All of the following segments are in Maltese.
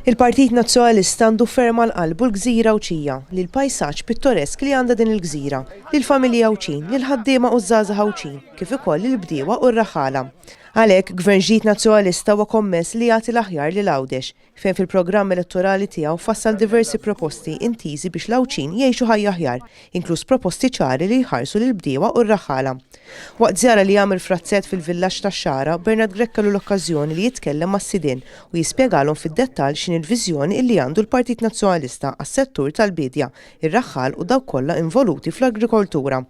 Il-Partit Nazzjonalista għandu ferm għal qalbu l-gżira Għawdxija, lill-pajsaġġ pittoresk li għandha din il-gżira, lill-familji Għawdxin, lill-ħaddiema u ż-żgħażagħ Għawdxin, kif ukoll lill-bdiewa u r-raħħala. Għalhekk, Gvern ġdid Nazzjonalista huwa kommess li jagħti l-aħjar lil Għawdex, fejn fil-programm elettorali tiegħu fassal diversi proposti intiżi biex l-Għawdxin jgħixu ħajja aħjar, inkluż proposti ċari li jħarsu lill-bdiewa u r-raħħala. Waqt żjara li għamel f'razzett fil-villaġġ tax-Xagħra, Bernard Grech kellu l-okkażjoni li jitkellem mas-sidien u jispjegalhom fid-dettall x'inhi l-viżjoni illi għandu l-Partit Nazzjonalista għas-settur tal-biedja, ir-raħħal u dawk kollha involuti fl-agrikoltura.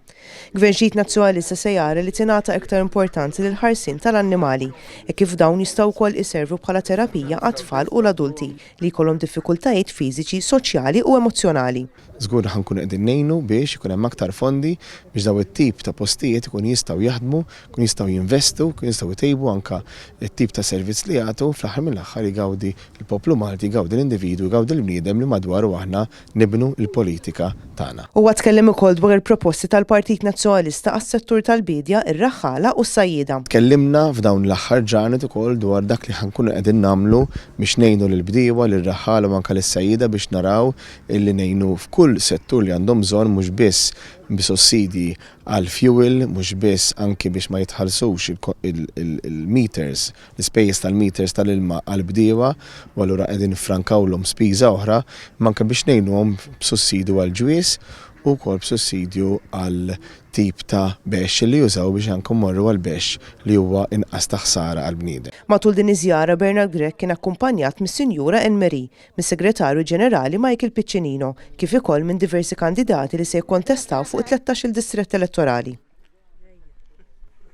Gvern ġdid Nazzjonalista se jara li tingħata iktar importanza lill-ħarsien tal-annimali, hekk kif dawn jistgħu wkoll iservu bħala terapija għat-tfal u l-adulti li jkollhom diffikultajiet fiżiċi, soċjali u emozzjonali. Żgur li ħa nkunu qegħdin ngħinu biex ikun hemm aktar fondi biex dawn it-tip ta' postijiet ikunu jistgħu jaħdmu, ikunu jistgħu jinvestu, ikunu jistgħu jtejbu anke t-tip ta' servizz li jagħtu, fl-aħħar mill-aħħar igawdi l-poplu Malti, igawdi l-individwu, igawdi l-bniedem li madwaru aħna nibnu l-politika tagħna. Huwa tkellem ukoll dwar il-proposti tal-Partit Nazzjonalista għas-settur tal-biedja, ir-raħħala u s-sajjieda. Tkellimna f'dawn l-aħħar ġranet ukoll dwar dak li ħa nkunu qegħdin nagħmlu biex ngħinu lill-bdiewa, lir-raħħala u anke lis-sajjieda biex naraw illi ngħinu f'kull settur li għandhom bżonn mhux biss b'sussidji għall-fuel, mhux biss anki biex ma jitħallsux il-meters, l-ispejjeż tal-meters tal-ilma għall-bdiewa u allura qegħdin niffrankawlhom spiża oħra, imma anke biex ngħinuhom b'sussidju għall-ġwież u wkoll b'sussidju għal tip ta' bexx li jużaw biex anke mmorru għal bexx li huwa inqas ta' ħsara għall-bniedem. Matul din iż-żjara Bernard Grech kien akkumpanjat mis-Sinjura Anne Marie, mis-Segretarju Ġenerali Michael Piccinino, kif ukoll minn diversi kandidati li se jikkontestaw fuq it-tlettax-il distrett elettorali.